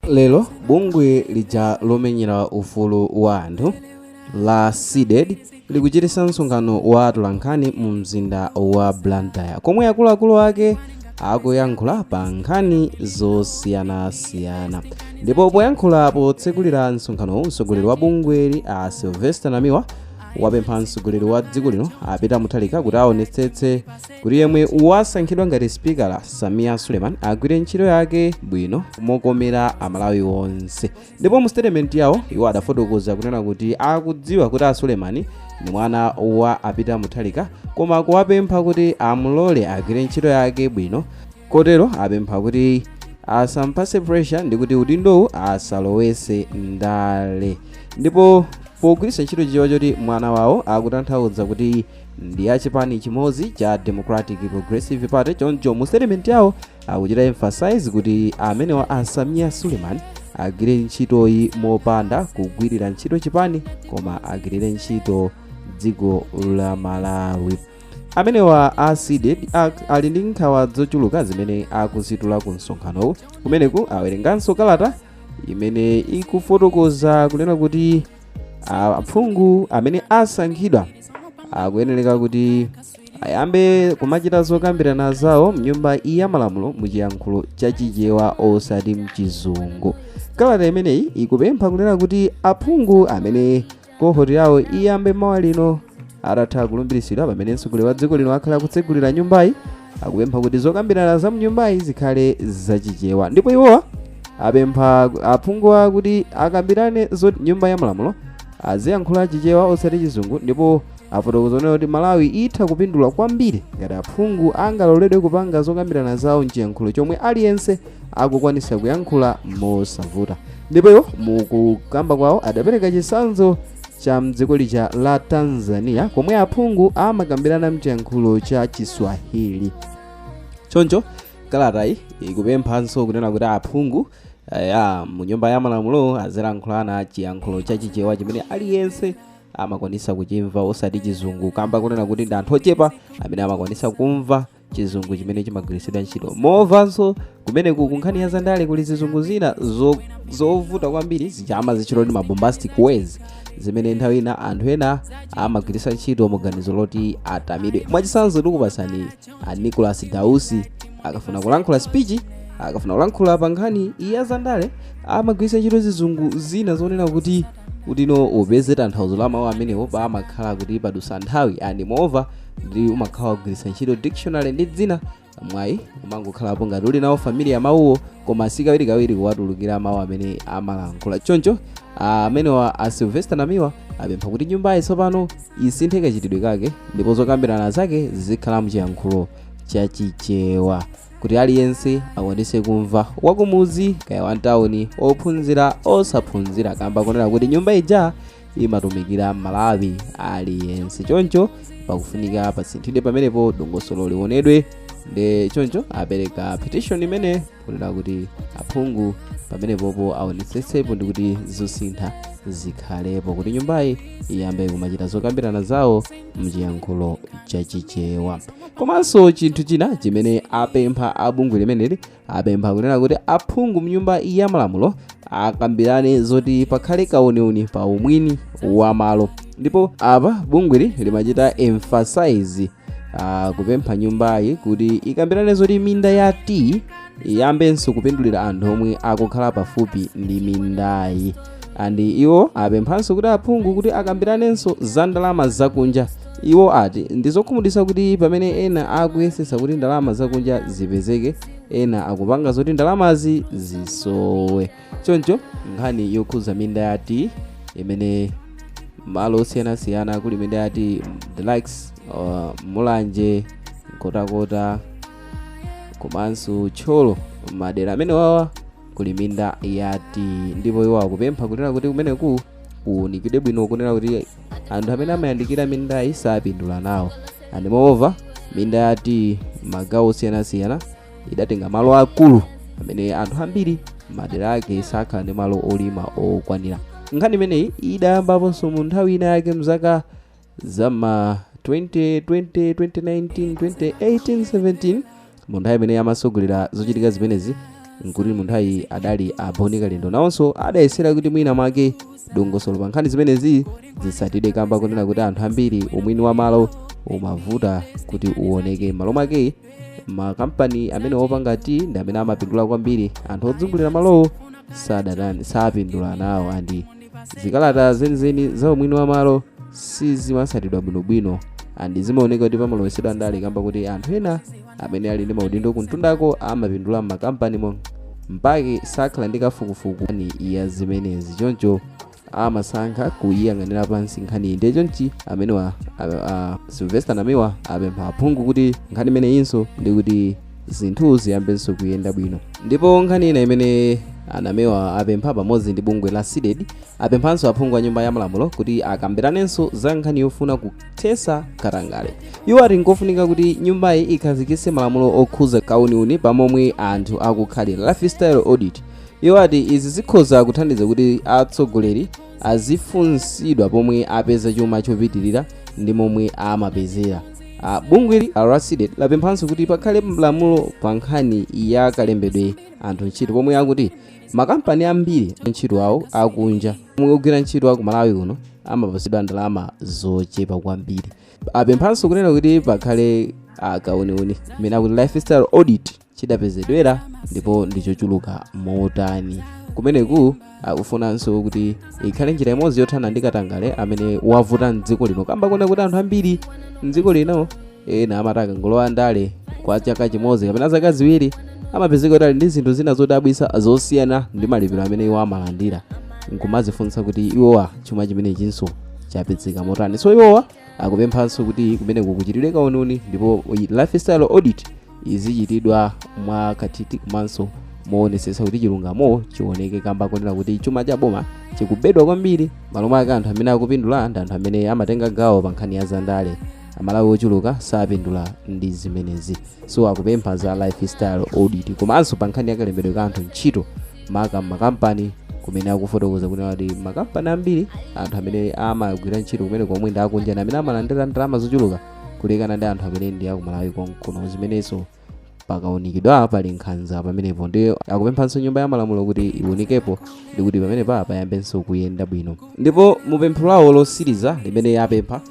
Lero bungwe lija lomenyera ufulu wa anthu la CDEDI likuchititsa msonkhano wa atolankhani mu mzinda wa Blantyre, komwe akuluakulu ake akuyankhula pa nkhani zosiyanasiyana. Ndipo poyankhula potsekulira msonkhanowu, mtsogoleri wa bungweli a Sylvester Namiwa wapempha mtsogoleri wa dziko lino a Peter Mutharika kuti aonetsetse kuti yemwe wasankhidwa ngati sipikala Sameer Suleman agwire ntchito yake bwino mokomera Amalawi onse. Ndipo mu statement yawo iwo adafotokoza kunena kuti akudziwa kuti a Suleman ndi mwana wa a Peter Mutharika, koma kuwapempha kuti amulole agwire ntchito yake bwino. Kotero apempha kuti asampase pressure ndi kuti udindowu asalowese ndale. Ndipo pogwiritsa ntchito Chichewa choti mwana wawo, akutanthauza kuti ndi achipani chimodzi cha Democratic Progressive Party. Choncho mu statement yawo akuchita emphasize kuti amenewa a Sameer Suleman agwire ntchitoyi mopanda kugwirira ntchito chipani, koma agwirire ntchito dziko la Malawi. Amenewa a CDEDI ali ndi nkhawa zochuluka zimene akuzitula ku msonkhanowu. Kumeneku awerenganso kalata imene ikufotokoza kunena kuti aphungu amene asankhidwa akuyenereka kuti ayambe kumachita zokambirana zawo mnyumba ya malamulo muchiyankhulo cha Chichewa osati mchizungu. Kalata imeneyi ikupempha kunena kuti aphungu amene cohort yawo iyambe mawa lino atatha kulumbiritsidwa, pamene mtsogoleri wa dziko lino akhala akutsegulira nyumbayi, akupempha kuti zokambirana za mnyumbayi zikhale zachichewa. Ndipo iwowa apempha aphunguwa kuti akambirane zoti nyumba ya malamulo aziyankhula Chichewa osati Chizungu. Ndipo afotokoza kunena kuti Malawi itha kupindula kwambiri ngati aphungu angaloledwe kupanga zokambirana zawo mchiyankhulo chomwe aliyense akukwanisa kuyankhula mosavuta. Ndipo iwo mukukamba kwawo adapereka chitsanzo cha mdziko lija la Tanzania, komwe aphungu amakambirana mchiyankhulo cha Chiswahili. Choncho kalatayi ikupemphanso kunena kuti aphungu ya mu nyumba ya malamulo azilankhulana chiyankhulo cha Chichewa chimene aliyense amakwanisa kuchimva osati Chizungu, kamba kunena kuti ndi anthu ochepa amene amakwanisa kumva Chizungu chimene chimagwiritsidwa ntchito. Movanso kumeneku kunkhani ya zandale kuli zizungu zina zovuta kwambiri zija amazitchula kuti ma bombastic words, zimene nthawi ina anthu ena amagwiritsa ntchito muganizo loti atamidwe. Mwachitsanzo tikupasani a Nicholas Dausi, akafuna kulankhula speech, akafuna kulankhula pa nkhani ya zandale, amagwiritsa ntchito zizungu zina zonena kuti kutino upeze tanthauzo la mawu amenewo pamakhala kuti padusa nthawi, and moreover ndi umakhala kugwiritsa ntchito dictionary ndi dzina mwayi umangokhalapo ngati uli nawo familiar mawuwo, koma sikawirikawiri kuwatulukira mawu amene amalankhula. Choncho amenewa a Sylvester Namiwa apempha kuti nyumbayi tsopano isinthe kachitidwe kake ndipo zokambirana zake zizikhala mchiyankhulo chachichewa kuti aliyense akwanise kumva, wakumuzi kaya wamtawuni, ophunzira osaphunzira, kamba kunena kuti nyumba ija imatumikira Malawi aliyense. Choncho pakufunika pasinthidwe pamenepo, dongosolo lionedwe. Ndi choncho apereka petition imene kunena kuti aphungu pamenepopo aonetsetsepo ndi kuti zosintha zikhalepo kuti nyumbayi iyambe kumachita zokambirana zawo mchiyankhulo chachichewa. Komanso chinthu china chimene apempha abungwe limeneli, apempha kunena kuti aphungu mnyumba ya malamulo akambirane zoti pakhale kauniuni pa umwini wa malo. Ndipo apa bungweli limachita emphasize kupempha nyumbayi kuti ikambirane zoti minda ya tea iyambenso kupindulira anthu omwe akukhala pafupi ndi mindayi. And iwo apemphanso kuti aphungu kuti akambiranenso za ndalama zakunja. Iwo ati ndizokhumudwitsa kuti pamene ena akuyesetsa kuti ndalama zakunja zipezeke, ena akupanga zoti ndalamazi zisowe. Choncho nkhani yokhuza minda ya tea imene malo osiyanasiyana kuli minda ya tea, the likes Mulanje, Nkhotakota komanso Thyolo, madera amene wawa kuli minda ya tea. Ndipo iwo akupempha kunena kuti kumeneku kuunikidwe bwino, kunena kuti anthu amene amayandikira mindayi sapindula nawo. And moreover minda ya tea magawo osiyanasiyana idatenga malo akulu amene anthu ambiri madera ake sakhala ndi malo olima okwanira. Nkhani imeneyi idayambaponso mu nthawi ina yake mzaka zama 2020, 2019, 2018, 17. Mu nthawi imene amasogolera zochitika zimenezi Nkuti munthawi adali a Bon Kalindo nawonso adayesera kuti mwina mwake dongosolo pa nkhani zimenezi zitsatidwe, kamba kunena kuti anthu ambiri umwini wa malo umavuta kuti uoneke. Malo mwake makampani amene opanga tea ndi amene amapindula kwambiri, anthu odzungulira malowo sadatani, sapindula nawo, and zikalata zenizeni za umwini wa malo sizimatsatidwa bwinobwino, and zimaoneka kuti pamalowesedwa ndale, kamba kuti anthu ena amene ali ndi maudindo kumtundako amapindula m'makampanimo, mpake sakhala ndi kafukufuku ya zimenezi, choncho amasankha kuyiyang'anira pansi nkhaniyi. Ndiye chonchi amenewa Sylvester Namiwa apempha aphungu kuti nkhani imeneyinso ndi kuti zinthu ziyambenso kuyenda bwino. Ndipo nkhani ina imene anamiwa apempha pamodzi ndi bungwe la CDEDI, apemphanso aphungu a nyumba ya malamulo kuti akambiranenso za nkhani yofuna kuthesa katangale. Iwo ati nkofunika kuti nyumbayi ikhazikitse malamulo okhuza kauniuni pamomwe anthu akukhalira, lifestyle audit. Iwo ati izi zikhoza kuthandiza kuti atsogoleri azifunsidwa pomwe apeza chuma chopitirira ndi momwe amapezera. Bungweli la CDEDI lapemphanso kuti pakhale lamulo pa nkhani ya kalembedwe anthu ntchito, pomwe akuti makampani ambiri ntchito awo akunja, omwe ogwira ntchito aku Malawi kuno amapasidwa ndalama zochepa kwambiri. Apemphanso kunena kuti pakhale kauniuni imene akuti lifestyle audit chidapezedwera ndipo ndichochuluka motani. Kumeneku akufunanso kuti ikhale njira imodzi yothana ndi katangale amene wavuta mdziko lino, kamba kuona kuti anthu ambiri mdziko lino ena amati akangolowa ndale kwa chaka chimodzi kapena zaka 2, amapezeka kuti ali ndi zinthu zina zodabwitsa zosiyana ndi malipiro amene iwo amalandira, nkumazifunsa kuti iwowa chuma chimenechinso chapezeka motani. So iwowa akupemphanso kuti kumeneku kuchitidwe kauniuni ndipo lifestyle audit izichitidwa mwakathithi komanso moonetsetsa kuti chilungamo chioneke, kamba kunena kuti chuma cha boma chikubedwa kwambiri. Malo mwake anthu amene akupindula ndi anthu amene amatenga gawo pa nkhani ya zandale, Amalawi ochuluka sapindula ndi zimenezi. So akupempha za lifestyle audit komanso pa nkhani ya kalembedwe ka anthu ntchito, maka makampani, kumene akufotokoza kunena kuti makampani ambiri anthu amene amagwira ntchito kumene komwe ndi akunja ndi amene amalandira ndalama zochuluka kulekana ndi anthu amene ndi akumalawi konkuno, zimenenso pakaunikidwa pali nkhanza pamenepo. Ndi akupemphanso nyumba ya malamulo kuti iwunikepo ndi kuti pamenepa payambenso kuyenda bwino. Ndipo mupempho lawo losiriza limene apempha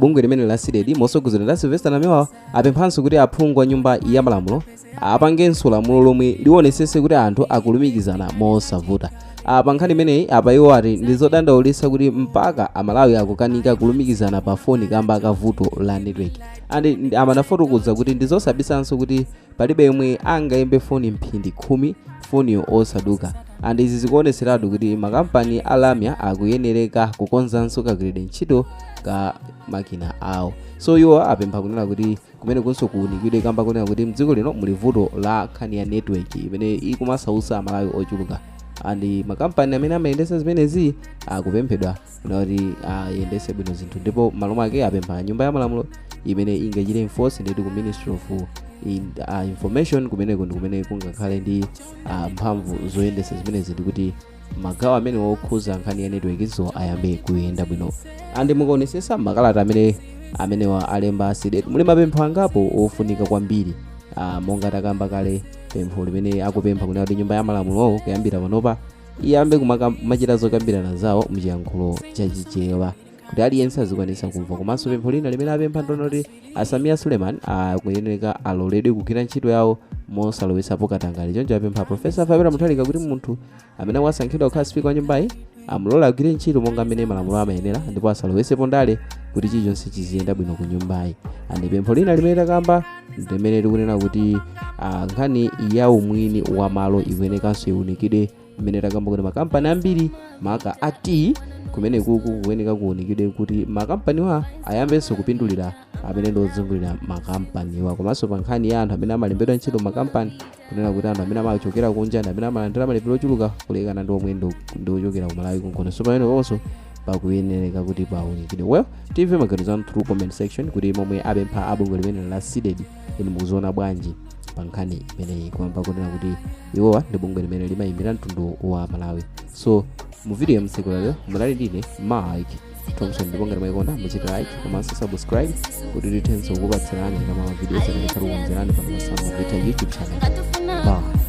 bungwe limene la CDEDI mosogozedwa ndi Sylvester Namiwa, apemphanso kuti aphungu a nyumba ya malamulo apangenso lamulo lomwe liwonesese kuti anthu akulumikizana mosavuta. Pa nkhani imeneyi apa iwo ati ndi zodandaulitsa kuti mpaka Amalawi akukanika kulumikizana pa foni kamba kavuto la network, and amanafotokoza kuti ndi zosabisanso kuti palibe yomwe angayimbe foni mphindi 10 foniyo osaduka, and izi zikuoneseratu kuti makampani a lamya akuyenereka kukonzanso kagwiridwe ntchito ka makina awo. So iwo apempha kunena kuti kumene kunso kuunikidwe, kamba kunena kuti mdziko lino muli vuto la nkhani ya network imene ikumasautsa Amalawi ochuluka, and makampani amene amayendesa zimenezi akupemphedwa kunena kuti ayendese bwino zinthu. Ndipo malo mwake apempha nyumba ya malamulo imene ingachite enforce nditi ku Ministry of Information, kumeneko ndi kumene kungakhale ndi mphamvu zoyendesa zimenezi, ndikuti magawo amene okhuza nkhani ya network zo ayambe kuyenda bwino. And mukaonesesa makalata amene amenewa alemba CDEDI, muli mapempho angapo ofunika kwambiri, monga takamba kale pempho limene akupempha kunena kuti nyumba ya malamulo kuyambira panopa iyambe kumachita zokambirana zawo mchiyankhulo chachichewa kuti aliyense azikwanisa kumva. Komanso pempho lina limene apempha ndona kuti a Sameer Suleman akuyeneka aloledwe kugwira ntchito yawo mosalowesapo katangale. Choncho apempha Professor Fabiola Mutharika kuti munthu amene wasankhidwa kukhala spika wa nyumbayi amulole agwire ntchito monga mmene malamulo amayenera ndipo asalowesepo ndale kuti chilichonse chiziyenda bwino ku nyumbayi. And pempho lina limene takamba limene likunena kuti nkhani ya umwini wa malo ikuyenekanso iwunikidwe, mmene takamba kuti makampani ambiri maka a tea kumene kuku kuyeneka kuwunikidwe kuti makampaniwa ayambenso kupindulira amene ndi odzungulira makampaniwa. Komanso pa nkhani ya anthu amene amalembedwa ntchito makampani, kunena kuti anthu amene amachokera kunja ndi amene amalandira malipiro ochuluka kulekana ndi omwe ndi ochokera ku Malawi konkuno. So pamene ponso pakuyenereka kuti paunikidwe. Well, timve maganizo anu through comment section kuti momwe apempha abungwe limene la CDEDI, inu mukuziona bwanji pa nkhani imeneyi, kuyamba kunena kuti iwowa ndi bungwe limene limayimira mtundu wa Malawi? So mu video ya mtsiku lalero munali ndine Mike Thompson, ndipo ngati mwayikonda muchite like komanso subscribe kuti tithenso kukupatsirani kama mavidiyo amene tikukonzerani pano pa Sam Vita YouTube channel. Bye.